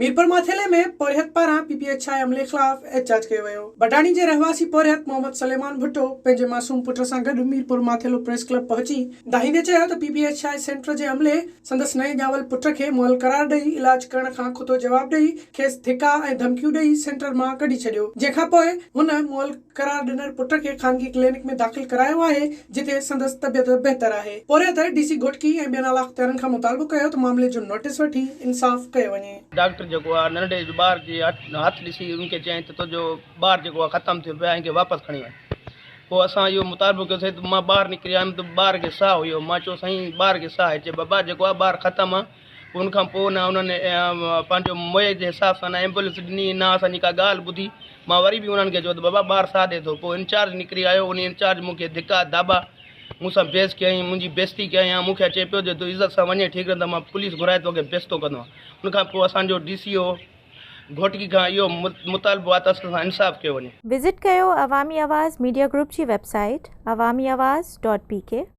ميرپور ماٿيلي ۾ پورهيت پاران P P H I عملي خلاف احتجاج ڪيو ويو. بڊاڻي جي رهواسي پورهيت محمد سليمان ڀٽو پنهنجي معصوم پٽ سان گڏ ميرپور ماٿيلو پريس ڪلب پهچي دانهيندي چيو ته P P H I centre جي عملي سندس نئين ڄاول پٽ کي مئل قرار ڏئي علاج ڪرڻ کان کتو جواب ڏئي کيس ڌڪا ۽ ڌمڪيون ڏئي سينٽر مان ڪڍي ڇڏيو جنهن کانپوء هن مئل قرار ڏنل پٽ کي خانگي ڪلينڪ ۾ داخل ڪرايو آهي جتي سندس طبيعت بهتر آهي. پورهيت ڊي سي گهوٽڪي ۽ ٻين اعليٰ اختيارين کان مطالبو ڪيو ته معاملي جو نوٽيس وٺي انصاف ڪيو وڃي. ڊاڪٽر جيڪو آ ننڍڙي جو ٻار جي هٿ ڏسي ان کي چيائين ته تنهنجو ٻار جيڪو آ ختم ٿيو پيو آ ان کي واپس کڻي وڃ پوء اسان اهو مطالبو ڪيوسين ته مان ٻاهر نڪري آيم ته ٻار کي ساهه هيو مان چيو سائين ٻار کي ساهه آهي چي بابا جيڪو آ ٻار ختم آ پوء ان کان پوء نه انهن پنهنجو موئي جي حساب سان نه ايمبولينس ڏني نه اسان جي ڪا ڳالهه ٻڌي. مان وري به انهن کي چيو ته بابا ٻار ساهه ڏئي ٿو. پوء انچارج نڪري آيو انهي انچارج مون کي ڌڪا ڌاٻا مون سان بحث ڪيائين منهنجي بيعزتي ڪيائين ۽ مون کي چئي پيو جو تون عزت سان وڃين ٺيڪ نه ته مان پوليس گهرائي توکي بيعزتو ڪندو آهيان. ان کان پوء اسان جو ڊي سي او گهوٽڪي کان اهو مطالبو آهي ته اسان سان انصاف ڪيو وڃي. وزٽ ڪيو عوامي آواز ميڊيا گروپ جي website Awami Awaz dot P K.